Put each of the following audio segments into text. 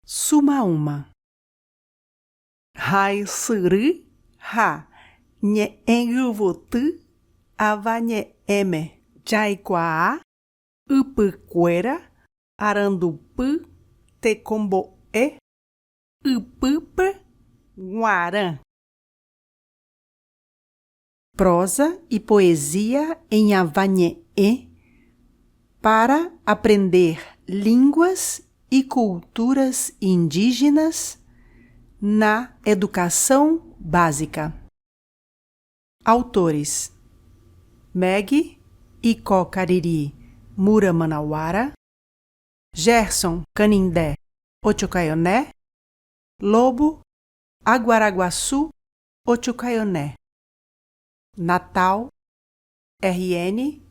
Sumaúma. Hasyry ha ñe'ẽyvoty avañe'ẽme. Jaikuaa ypykuéra arandupy tekombo'e ypýpe g̃uarã. Prosa e poesia em avañe'ẽ para aprender línguas e culturas indígenas na educação básica. Autores, Meg Icó Cariri Mura Manauara, Gerson Canindé Ochucaioné, Lobo Aguaraguaçu Ochucaioné, Natal, RN,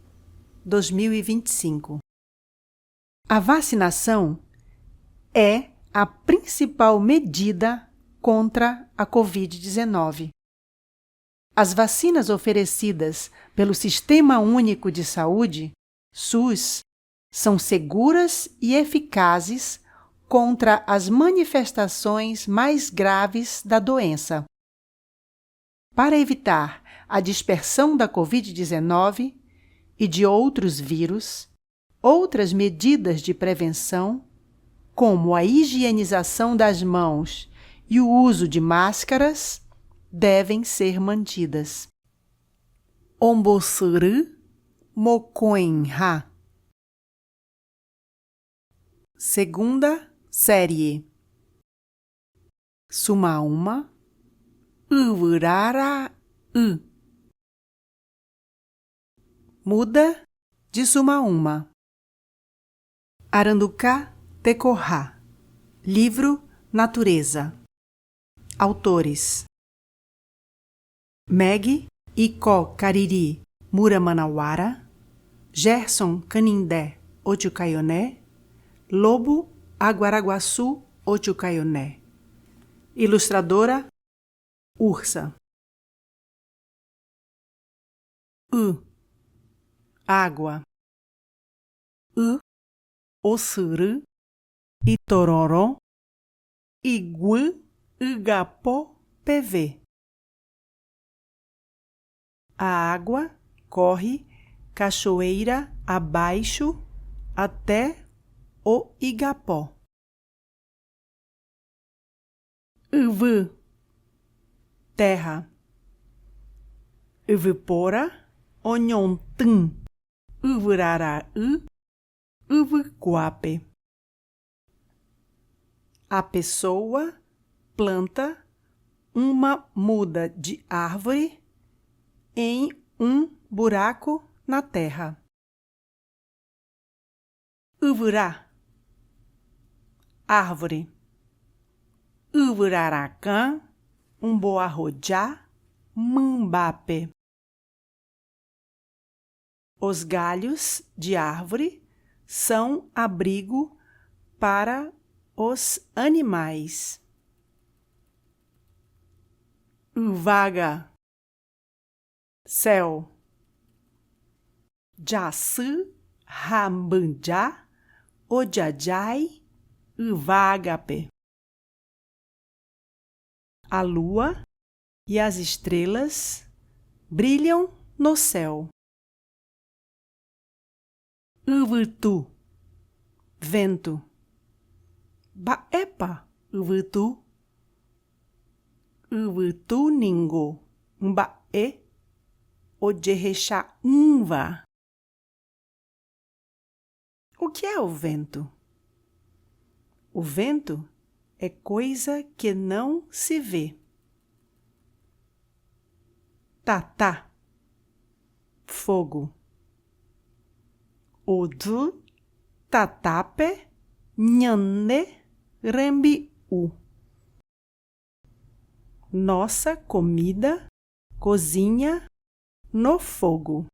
2025. A vacinação é a principal medida contra a Covid-19. As vacinas oferecidas pelo Sistema Único de Saúde, SUS, são seguras e eficazes contra as manifestações mais graves da doença. Para evitar a dispersão da Covid-19 e de outros vírus, outras medidas de prevenção, como a higienização das mãos e o uso de máscaras, devem ser mantidas. Ombosyry mokõiha. Segunda série. Sumaúma, Yvyrara'y. Muda de Sumaúma. Aranduká Tekoha. Livro Natureza. Autores. Meg Icó Cariri Mura Manauara, Gerson Canindé Ochucaioné, Lobo Aguaraguaçu Ochucaioné. Ilustradora Ursa. Y, água. Y, osyry, itororõ, iguy, ygapo peve. A água corre cachoeira abaixo até o igapó. Yvy, terra. Yvypóra oñotỹ yvyrara'y yvykuápe. A pessoa planta uma muda de árvore em um buraco na terra. Yvyra, árvore. Yvyrarakã omboahoja mymbápe. Os galhos de árvore são abrigo para os animais. Yvága, céu. Jasy ha mbyja ojajái yvágape. A lua e as estrelas brilham no céu. Yvytu, vento. Mba'épa yvytu? Yvytu ningo mba'e ojehecha'ỹva. O que é o vento? O vento é coisa que não se vê. Tata, fogo. Odu tatápe ñande rembi'u. Nossa comida cozinha no fogo.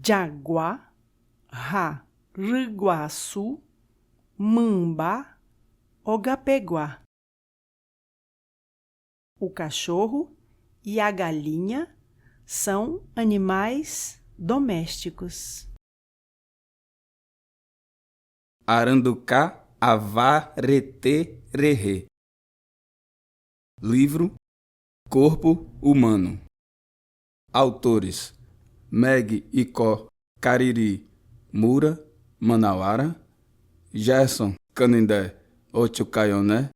Jagua ha ryguasu mymba ogapegua. O cachorro e a galinha são animais domésticos. Aranduká Ava rete rehe. Livro Corpo Humano. Autores: Meg Icó Cariri Mura Manauara, Gerson Canindé Ochucaioné,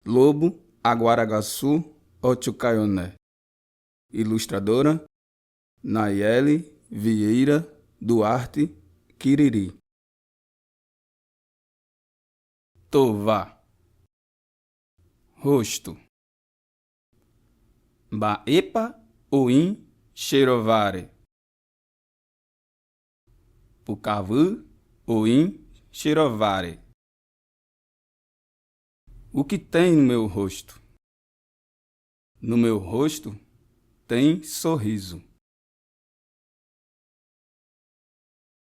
Lobo Aguaraguaçu Ochucaioné. Ilustradora: Nayeli Vieira Duarte Quiriri. Tová. Rosto. Mba'épa oĩ che rováre. Pukavy oĩ che rováre. O que tem no meu rosto? No meu rosto tem sorriso.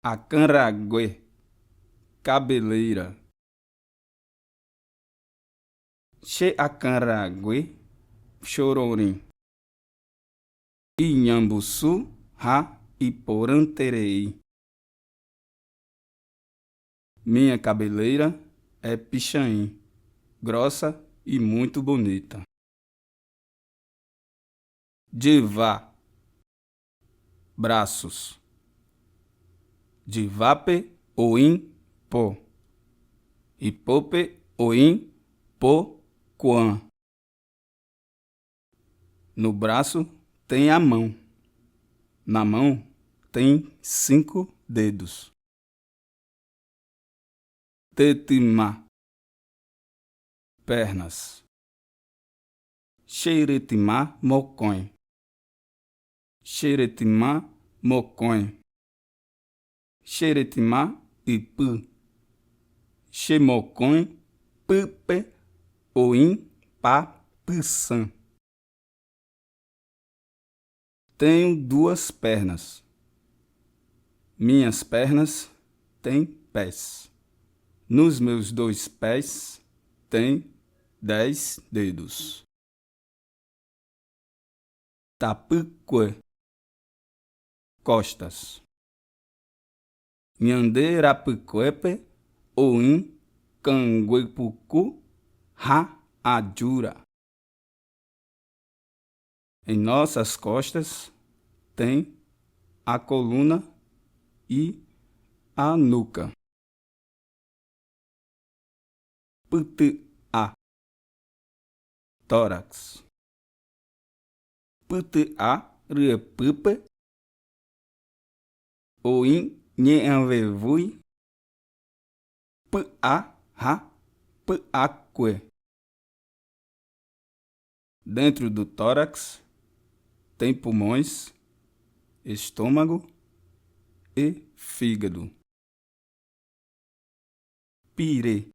Akãrague, cabeleira. Che akãrague chororim. Iñambusu ha iporãterei. Minha cabeleira é pixaim, grossa e muito bonita. Jyva, braços. Jyvápe oĩ po. Ipópe oĩ po kuã. No braço tem a mão. Na mão tem 5 dedos. Tetyma, pernas. Che retyma mokõi. Che retyma mokõi. Che retyma ipy. Che mokõi pýpe oĩ pa pysã. Tenho duas pernas. Minhas pernas têm pés. Nos meus dois pés tem 10 dedos. Tapykue, costas. Ñande rapykuépe oĩ kanguepuku ha ajúra. Em nossas costas tem a coluna e a nuca. Pyty'a, tórax. Pyty'a ryepýpe oĩ ñe'ãvevúi py'a ha py'akue. Dentro do tórax tem pulmões, estômago e fígado. Pire,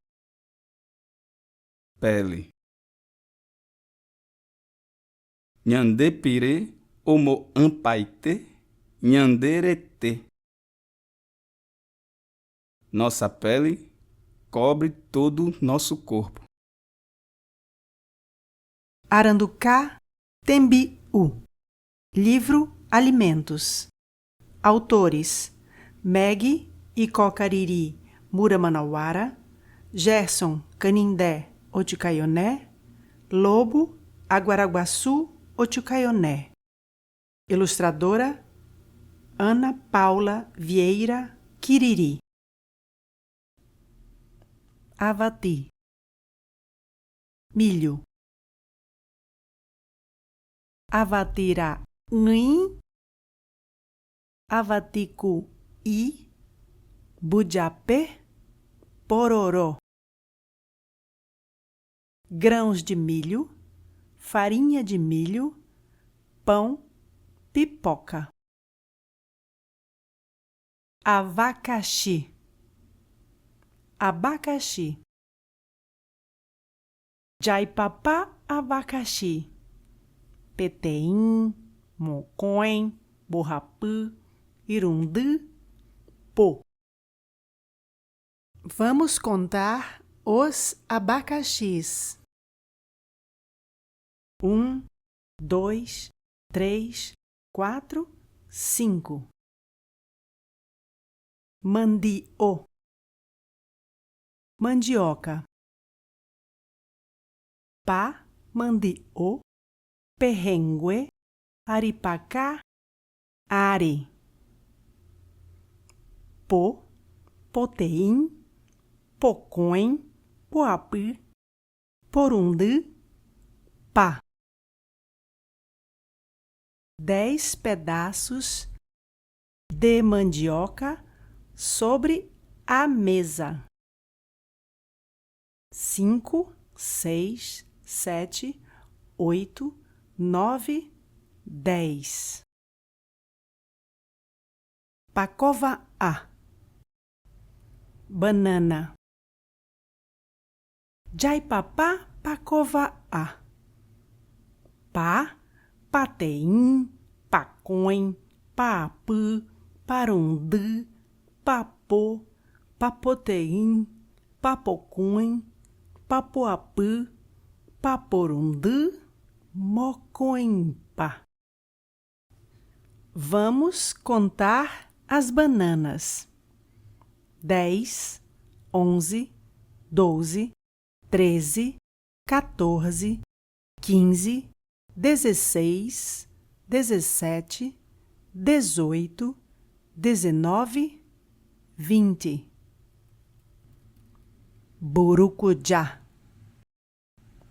pele. Ñande pire omo'ãpaite ñande rete. Nossa pele cobre todo nosso corpo. Aranduka Tembi'u. Livro Alimentos. Autores: Meg Icó Cariri Mura Manauara, Gerson Canindé Oticaioné, Lobo Aguaraguaçu Oticaioné. Ilustradora: Ana Paula Vieira Quiriri. Avati. Milho. Avatira'ỹi, avatiku'i, mbujape, pororo. Grãos de milho, farinha de milho, pão, pipoca. Avakaxi, abacaxi. Jaipapa abacaxi, peteĩ, mokõi, mbohapy, irundy, po. Vamos contar os abacaxis. 1, 2, 3, 4, 5. Mandi'o. Mandioca. Pa mandi'o pehẽngue aripaka ári. Po, poteĩ, pokõi, poapy, porundy, pa. Dez pedaços de mandioca sobre a mesa. Cinco, seis, sete, oito, nove, dez. Pacova a. Banana. Jaipapa pakova a. Pa, pateĩ, pakõi, paapy, parundy, papo, papoteĩ, papokõi, papoapy, paporundy, mokõipa. Vamos contar as bananas. Dez, onze, doze, treze, catorze, quinze, dezesseis, dezessete, dezoito, dezenove, vinte. Burucujá,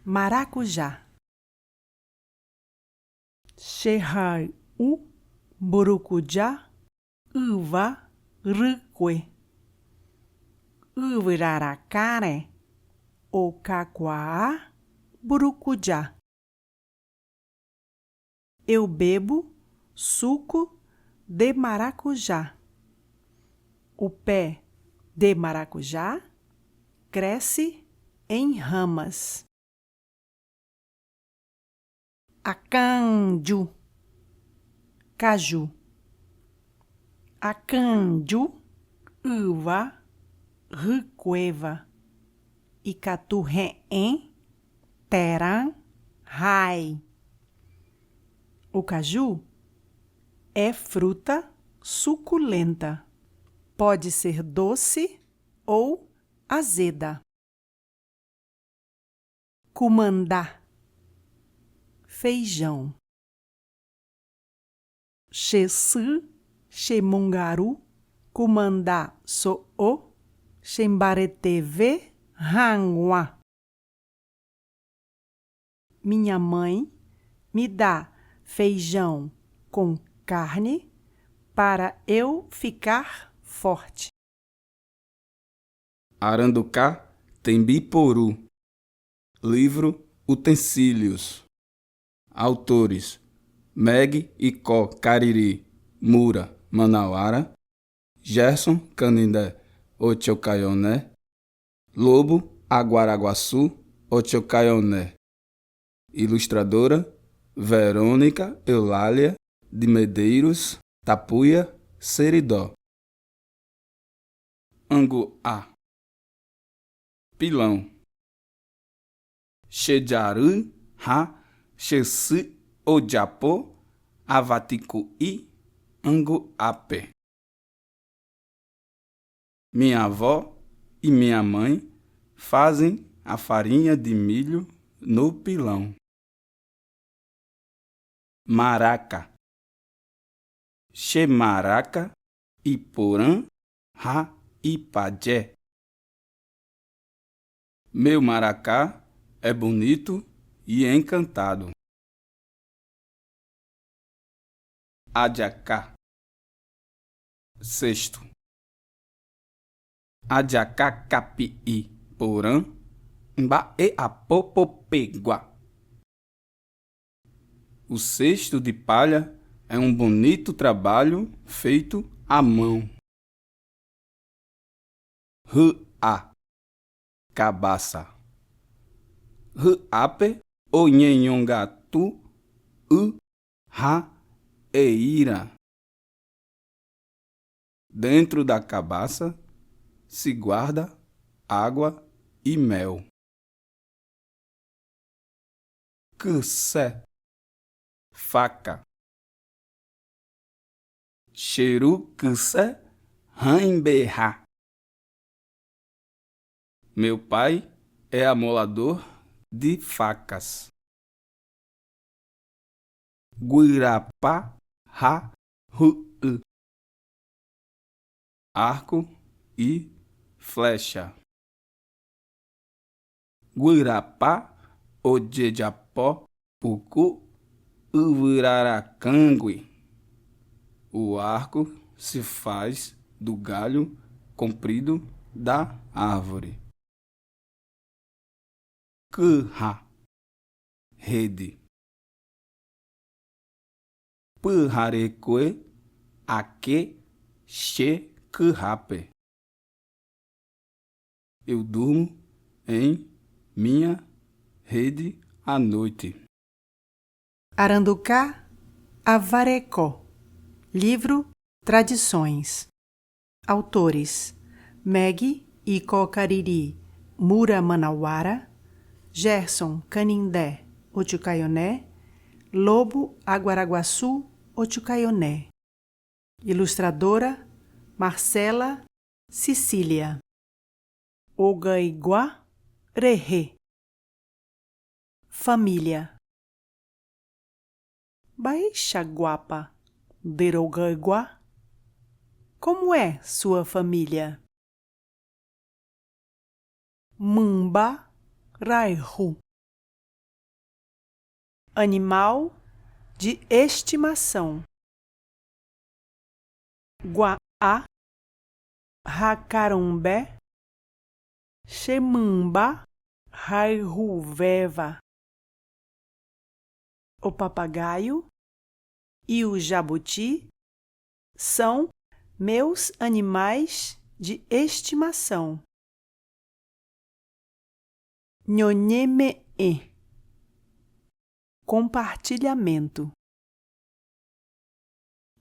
maracujá. Che hay'u mburukuja yva rykue. Yvyrarakãre okakuaa mburukuja. Eu bebo suco de maracujá. O pé de maracujá cresce em ramas. Akãju, kaju. Akãju yva hykuéva, ikatu he'ẽ térã hái. O caju é fruta suculenta, pode ser doce ou azeda. Kumandá, feijão. Che sy chemongaru kumandá so'o chembareteve hag̃ua. Minha mãe me dá feijão com carne para eu ficar forte. Aranduka Tembiporu. Livro Utensílios. Autores: Meg Icó Cariri Mura Manauara, Gerson Canindé Otiocaioné, Lobo Aguaraguaçu Otiocaioné. Ilustradora: Verônica Eulália de Medeiros Tapuia Seridó. Angu A. Pilão. Che jarýi ha che sy ojapo avatiku'i angu'ápe. Minha avó e minha mãe fazem a farinha de milho no pilão. Maraca. Che maraca iporã ha ipaje. Meu maracá é bonito e encantado. Ajacá. Cesto. Ajacá capi'i porã mba'e'apopopegua. O cesto de palha é um bonito trabalho feito à mão. Hy'a. Cabaça. Hy'ápe oñeñongatu y ha eíra. Dentro da cabaça se guarda água e mel. Kyse. Faca. Che ru kyse hãimbeha. Meu pai é amolador de facas. Guyrapa ha hu'y. Arco e flecha. Guyrapa ojejapo puku yvyrarakãgui. O arco se faz do galho comprido da árvore. Kyha, rede. Pyharekue ake che kyhápe. Eu durmo em minha rede à noite. Aranduka Avareko, Livro Tradições. Autores: Meg Icó Cariri Mura Manauara, Gerson Canindé Ochucaioné, Lobo Aguaraguaçu Ochucaioné. Ilustradora Marcela Sicília. Ogaigua Rehe. Família. Mba'eichaguápa nde rogaygua? Como é sua família? Mymba rayhu. Animal de estimação. Gua'a ha karombe che mymba rayhuvéva. O papagaio e o jabuti são meus animais de estimação. Ñoñeme'ẽ. Compartilhamento.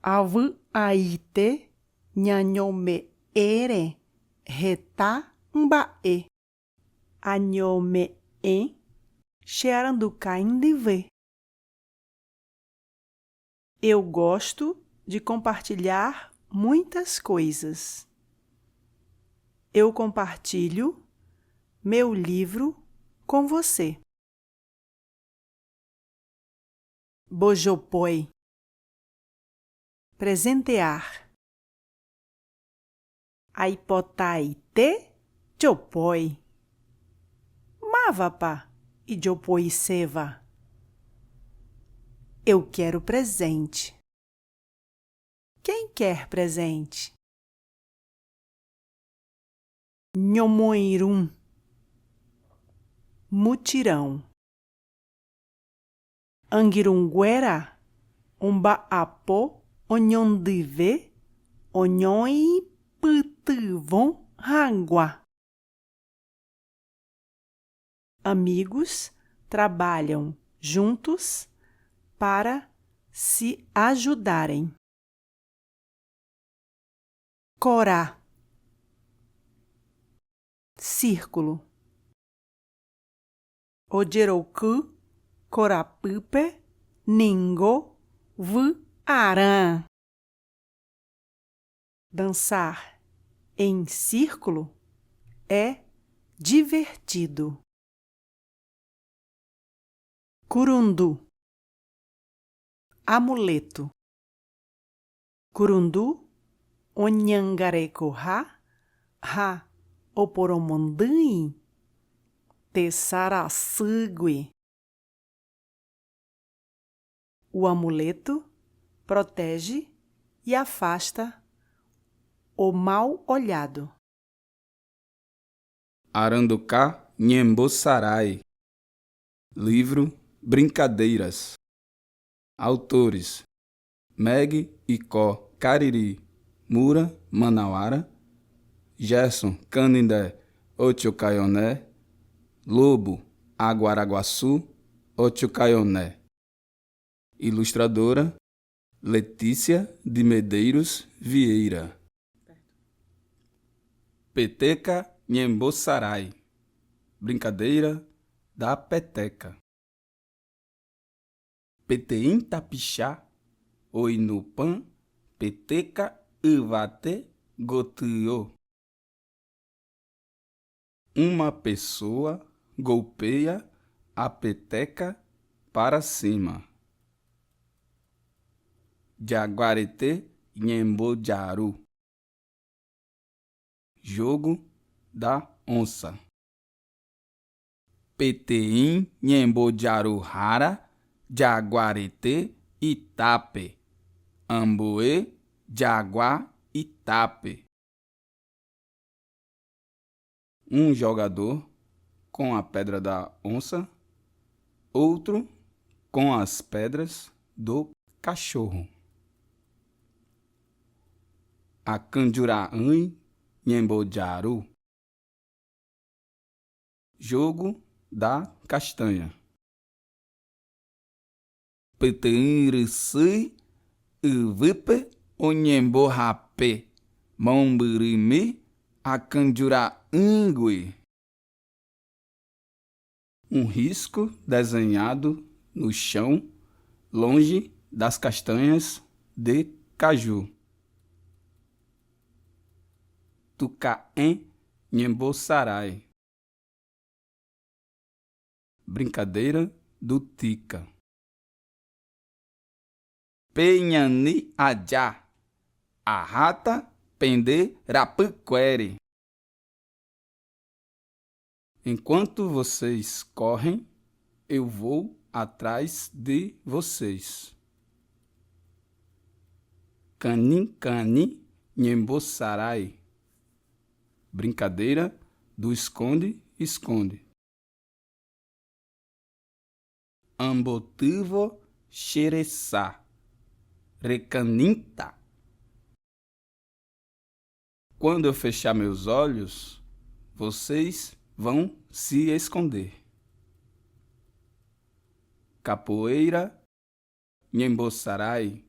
Avy'aite ñañome'ẽre heta mba'e. Añome'ẽ che aranduka ndive. Eu gosto de compartilhar muitas coisas. Eu compartilho meu livro com você. Bojopoi. Presentear. Aipotaite jopói. Mávapa ijopoiséva? Eu quero presente. Quem quer presente? Ñomoirũ. Mutirão. Angirũnguéra omba'apo oñondive oñoipytyvõ hag̃ua. Amigos trabalham juntos para se ajudarem. Kora. Círculo. Ojeroky korapýpe ningo vy'arã. Dançar em círculo é divertido. Kurundu. Amuleto. Kurundu oñangarekoha ha oporomondýi tesarasýgui. O amuleto protege e afasta o mau-olhado. Aranduka Ñembosarái. Livro Brincadeiras. Autores: Meg Icó Cariri Mura Manauara, Gerson Canindé Ochucaioné, Lobo Aguaraguaçu Ochucaioné. Ilustradora Letícia de Medeiros Vieira. Peteca Ñembosarái. Brincadeira da peteca. Peteĩ tapicha oinupã peteca yvate gotyo. Uma pessoa golpeia a peteca para cima. Jaguarete ñembojaru. Jogo da onça. Peteĩ ñembojaruhára jaguarete itápe, ambue jagua itápe. Um jogador com a pedra da onça, outro com as pedras do cachorro. Akãjura'ỹi ñembojaru. Jogo da castanha. Peteĩ rysýi yvýpe oñembohape mombyrymi akãjura'ỹigui. Um risco desenhado no chão longe das castanhas de caju. Tuka'ẽ ñembosarái. Brincadeira do tica. Peñani aja, aháta pende rapykuéri. Enquanto vocês correm, eu vou atrás de vocês. Kani kani ñembosarái. Brincadeira do esconde esconde. Ambotývo che resa, rekaníta. Quando eu fechar meus olhos, vocês vão se esconder. Capoeira ñembosarái.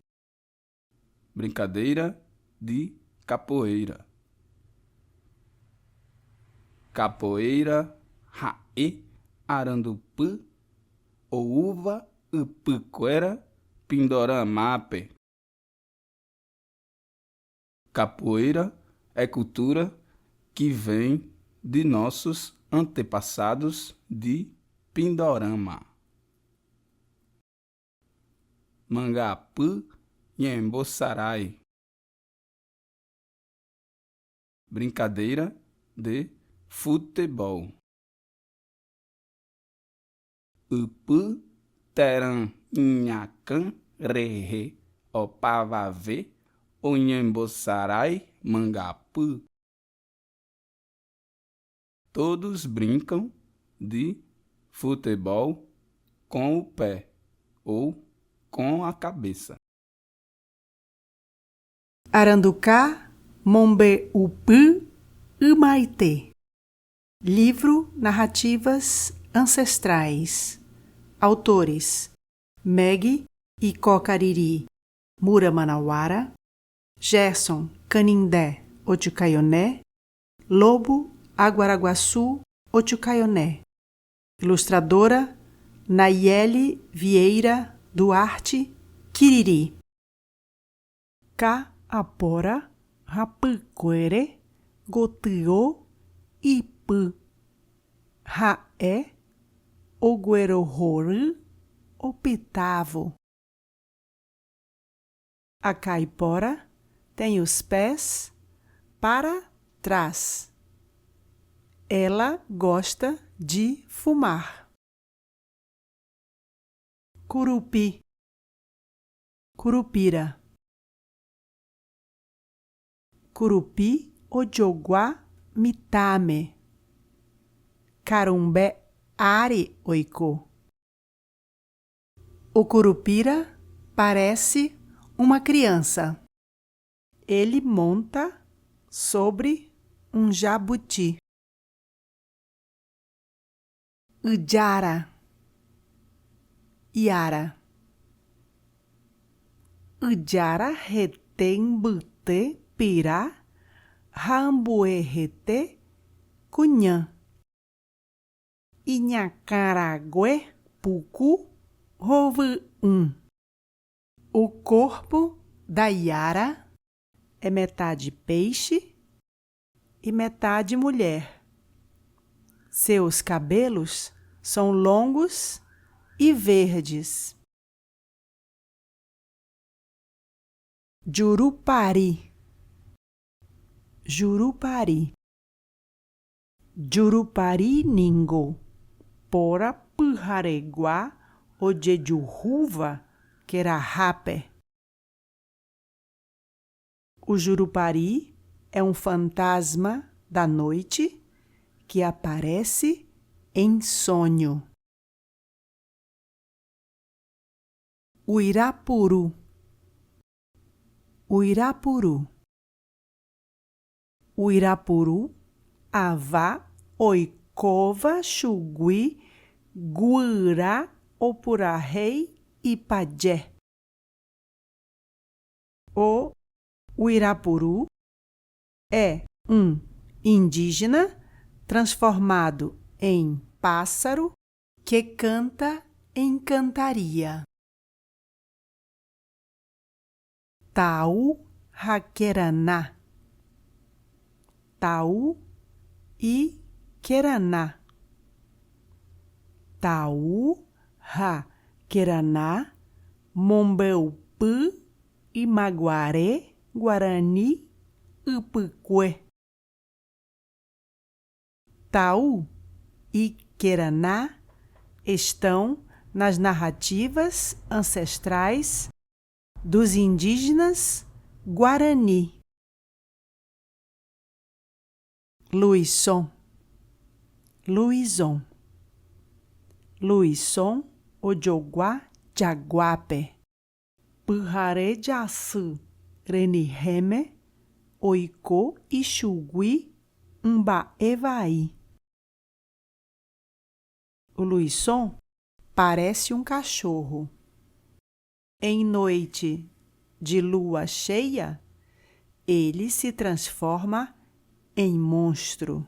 Brincadeira de capoeira. Capoeira ha'e arandupy oúva ypykuéra Pindorámape. Capoeira é cultura que vem de nossos antepassados de Pindorama. Mangapy ñembosarái. Brincadeira de futebol. Ypy térã iñakã rehe opavave oñembosarái mangapy. Todos brincam de futebol com o pé ou com a cabeça. Aranduka mombe'upy ymaite. Livro Narrativas Ancestrais. Autores: Meg Icocariri Mura Manauara, Gerson Canindé Otiucaioné, Lobo Aguaraguaçu Otiucaioné. Ilustradora Nayeli Vieira Duarte Kiriri. Ka'apóra hapykuere gotyo ipy. Ha'e oguerohory opytávo. A caipora tem os pés para trás. Ela gosta de fumar. Kurupi, Curupira. Kurupi ojogua mitãme. Karumbe ári oiko. O curupira parece uma criança. Ele monta sobre um jabuti. Yjára, Iara. Yjára hete mbyte pira ha ambue hete kuña. Iñakãrague puku hovyũ. O corpo da Iara é metade peixe e metade mulher. Seus cabelos são longos e verdes. Jurupari, Jurupari. Jurupari ningo póra pyharegua ojejuhúva kerahápe. O Jurupari é um fantasma da noite que aparece em sonho. Uirapuru, Uirapuru. Uirapuru ava oikóva chugui guyra opurahéi ipaje. O Uirapuru é um indígena transformado em pássaro que canta em cantaria. Tau ha Keraná. Tau e Keraná. Tau ha Keraná mombe'upy ymaguare guarani ypykue. Tau e Keraná estão nas narrativas ancestrais dos indígenas Guarani. Luisson, Luizon. Luisson ojogua jaguápe. Pyhare jasy renyhẽme oiko ichugui mba'e vai. O Luisson parece um cachorro. Em noite de lua cheia, ele se transforma em monstro.